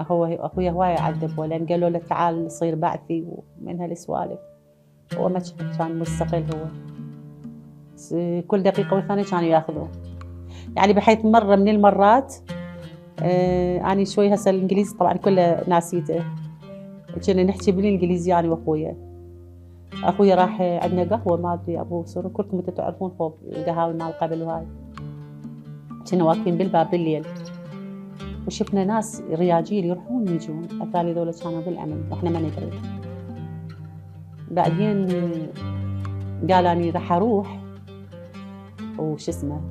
اخويا هواي عذبه لان قالوا له تعال صير بعثي ومن هالسوالف. هو ما كان مستقل هو، كل دقيقه والثانيه كانوا ياخذوه. يعني بحيث مره من المرات اني شوي هسه الانجليزي طبعا كله ناسيته، كنا نحكي بالانجليزي انا واخويا. اخويا راح عندنا قهوه ما ادري ابو سوري، كلكم انتم تعرفون فوق القهاوي مال قبل وهاي. كنا واقفين بالباب بالليل وشفنا ناس رياجيل يروحون ويجون، اتاري ذولا كانوا بالامن واحنا ما ندري. بعدين قال اني راح اروح وش اسمه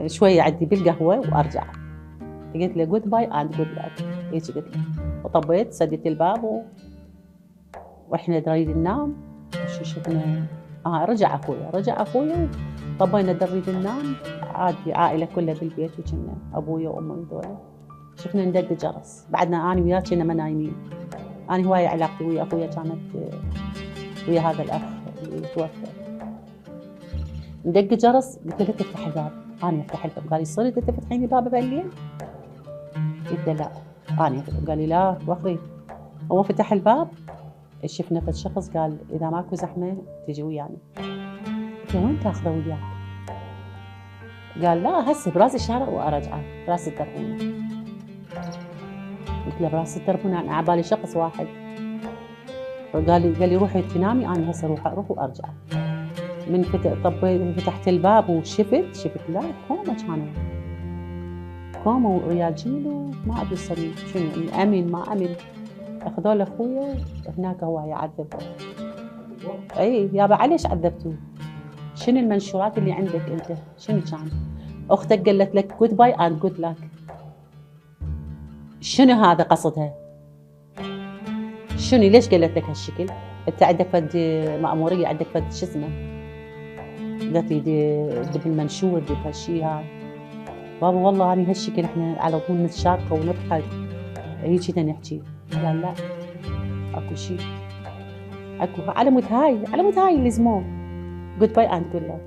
شويه عدي بالقهوه وارجع. قلت له جود باي اند جود لاك، هيك قلت له، وطبيت سديت الباب واحنا نريد ننام. شو شفنا رجع اخويا طبينا نريد ننام عادي، عائله كلها بالبيت وكنا ابويا وامي وذولا. شفنا ندق جرس، بعدنا انا وياه كنا ما نايمين. انا هواي علاقتي ويا اخويا كانت ويا هذا الاخ اللي توفى. ندق جرس، قلت له تفتح الباب، انا افتح الباب. قال لي صرت انت تفتحين الباب بالليل؟ قلت له لا انا. قال لي لا وخري. هو فتح الباب، شفنا فد شخص قال اذا ماكو زحمه تجي ويانا. قلت له وين تاخذه وياك؟ قال لا هسه براس الشارع وارجعه براس الدربونه. قلت له براس الدربونه؟ انا عبالي شخص واحد. قال لي روحي تنامي، انا هسه اروح وارجع. من فتحت الباب وشفت لا كوما كانوا كوما ورياجيل وما ادري شنو امن ما امن. اخذوا له اخويا هناك هو يعذبه. اي يابا عليش عذبتوه؟ شنو المنشورات اللي عندك انت؟ شنو كان؟ اختك قالت لك جود باي اند جود لاك، شنو هذا قصدها؟ شنو ليش قالت لك هالشكل؟ انت عندك فد مأمورية، عندك فد شو اسمه، قالت لي دي بالمنشور دي هالشيء هاي. بابا والله اني هالشكل احنا على طول نتشاركه ونضحك هيك كذا نحكي. قال لا اكو شيء، اكو على مود هاي اللي اسمه جود باي اند جود لاك.